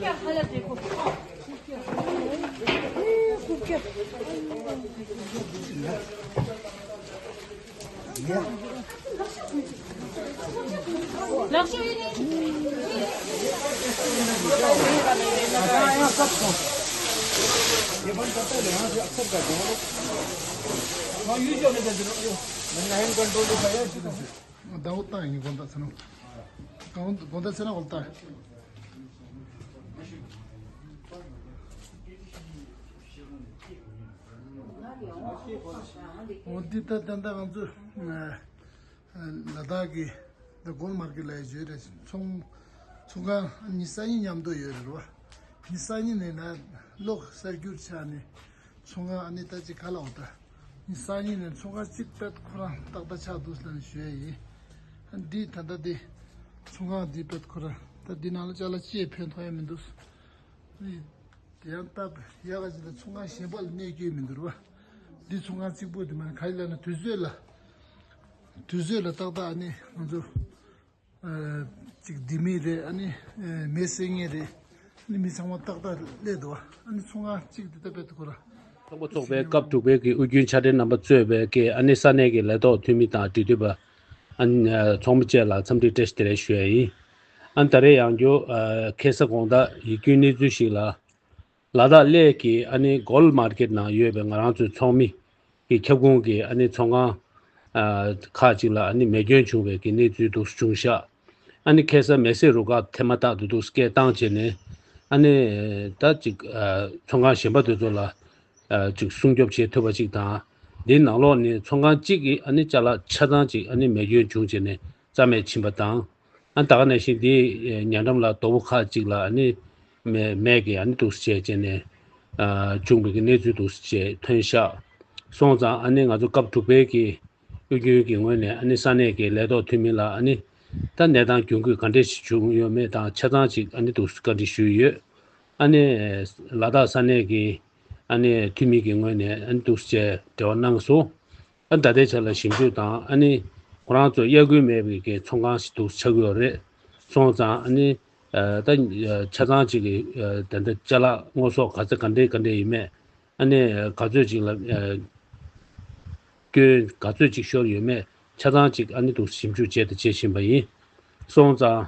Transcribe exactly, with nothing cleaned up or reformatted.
ये बंद करते हैं, यहाँ से अक्सर कर दो। हाँ, यूज करने दे दो। मैंने हैंड कंट्रोल दिखाया है। ཟླ་བ་བཏང་ཡིན་དགོངས་དག་ཟེར་ན། དགོངས་དག་ཟེར་ན་འོལ་ཏ། འོ་འདི་ལྟ་ད་ལྟ་ང་ཚོ་ལ་དྭགས་ཀྱི་ད་གོལ་མར་ཀེ་ལ་ཡོད་རེད། ཚོང་ཚོང་ཁང་ཉི་ཤུ་རྩ་གཉིས་མཉམ་དུ་ཡོད་རེད་བ། ཉི་ཤུ་རྩ་གཉིས་ནས་ན་གློག་གསར་འགྱུར་ཆགས་ནས། ཚོང་ཁང་ཨ་ནི་ད་ཅི་ག་ལ་འོ་ད། ཉི་ཤུ་རྩ་གཉིས་ནས་ཚོང་ཁང་གཅིག་པད་ཁོ་རང་ཏག་ཏག་ཆགས་འདུག་ཟེར་ནས་ཞུ་ཡ་ཡིན། ཨ་འདི་ད་ལྟ་འདི་ཚོང་ཁང་འདི་པད་ཁོ་རང་ད་འདི་ནང་ལ་ཅ་ལག་ཅི་ཡང་ཕན་ཐོགས་ཡ་མི་འདུག་ཨ་ནི་དེ་ཡང་སྟབས་ཡག་ག་ཅིག་ལ་ཚོང་ཁང་གཞན་པ་ལ་གནས་རྒྱུ་མི་འདུག་ར་བ། འདི་ཚོང་ཁང་གཅིག་པོ་འདི་མ་ག་ཡི་ལ་ན་དུས་ཚོད་ལ་དུས་ཚོད་ལ་ཏག་ཏག་ཨ་ནི་ང་ཚོ། ཅིག་ལྡི་མི་རེད། ཨ་ནི་མེ་སེ་ངེ་རེད། ཨ་ནི་མི་ཚང་མ་ཏག་ཏག་སླེབས་འདུག་ཨ་ནི་ཚོང་ཁང་གཅིག་དེ་ལྟ་བུད་དུ་ཁོ་ར། ཚོགས་པ་ཚོགས་པའི་སྐབས་དྲུག་པའི་གི་དབུས་རྒྱུན་ཕྱག་སྦྲེལ་རྣམ་པ་གཙོས་པའི་གི་ཨ་ནི་ས་གནས་ཀྱི་ལས་ཐོག་འཐུས་མི་དང་འབྲེལ་མཐུད་པ། ཨ་ནི་ཚོགས་མི་བཅས་ལ་འཚམས་འདྲི་བཀྲ་ཤིས་བདེ་ལེགས་ཞུ་ཡ་ཡིན། ཨ་ནི་ད་རེས་ཡང་བསྐྱར་ཁ་སང་དགོང་དག་ཡིག་སྐྱོན་གནས་ཚུལ་ཞིག་ལ། ལ་དྭགས་གླེ་གི་ཨ་ནི་གོལ་མར་ཀེཊ་ནང་ཡོད་པའི་ང་རང་ཚོའི་ཚོགས་མི་གི་ཁྱབ་ཁོངས་ཀྱི་ཨ་ནི་ཚོང་ཁང་ཨ་ཁག་ཅིག་ལ་ཨ་ནི་མེ་སྐྱོན་བྱུང་བའི་གི་གནས་ཚུལ་འདུག་བྱུང་ཤག་ཨ་ནི་ཁ་སང་མེ་སེར་རུ་ཁག་ཐེངས་མ་ཐག་ཏུ་འདུག་སྐད་བཏང་བྱས་ནས་ཨ་ནི་ད་ཅིག་ཨ་ཚོང་ཁང་གཞན་པ་དེ་ཚོ་ལ་ཨ་ཅིག་སྲུང་སྐྱོབ་བྱེད་ཐུབ་པ་ཅིག་དང་། འདིའི་ནང་ལོགས་ནས་ཚོང་ཁང་གཅིག་གི་ཨ་ནི་ཅ་ལག་ཆ་ཚང་ཅིག་ཨ་ནི་མེ་སྐྱོན་བྱུང་བྱས་ནས་རྩ་མེད་ཕྱིན་པ་དང་། ཨ་ད་ག་ནང་བཞིན་འདི་ཉེ་འགྲམ་ལ་རྡོ་པོ་ཁག་ཅིག་ལ་ཨ་ནི་མེ་མེ་གི་ཨ་ནི་འདུག་སེ་བྱས་བྱས་ནས་ཨ་བྱུང་བའི་གི་གནས་ཚུལ་འདུག་སེ་བྱས་ཐོན་ཤག་སོང་ཙང་ཨ་ནི་ང་ཚོ་སྐབས་དྲུག་པའི་གི་དབུས་རྒྱུན་གྱི་ངོས་ནས་ཨ་ནི་ས་གནས་ཀྱི་ལས་ཐོག་འཐུས་མི་ལ་ཨ་ནི་ད་གནས་སྟངས་གྱོང་གུད་ག་འདྲས་ཞིག་བྱུང་ཡོད་མེད་དང་ཆ་ཚང་ཅིག་ཨ་ནི་འདུག་སེ་བཀའ་འདྲི་ཞུས་ཡོད། ཨ་ནི་ལ་དྭགས་ས་གནས་ཀྱི་ཨ་ནི་འཐུས་མི་གི་ངོས་ནས་ཨ་ནི་འདུག་སེ་བྱས་འབྲེལ་བ་གནང་སོང་། ཨ་ད་ལྟའི་ཆ་ལ་ཞིབ་འཇུག་དང་ཨ་ནི་ཁོ་རང་ཚོ་དབྱར་དགུན་མེད་པའི་གི་ཚོང་ཁང་ཞིག་ཏུ་ཆགས་ཀྱི་ཡོད་རེད། སོང་ཙང་ཨ་ནི་ཨ་ད་ཆ་ཚང་ཅིག་གི་ཨ་ད་ལྟ་ཅ་ལག་དངོས་ཟོག་ག་ཚད་ག་འདྲས་ག་འདྲས་ཡིན་མེད། ཨ་ནི་ག་ཚོད་ཅིག་ལ་ཨ་སྐྱོན་ག་ཚོད་ཅིག་ཤོར་ཡོད་མེད་ཆ་ཚང་ཅིག་ཨ་ནི་འདུག་ཞིབ་འཇུག་བྱས་ཏེ་བྱེད་བཞིན་པ་ཡིན། སོང་ཙང་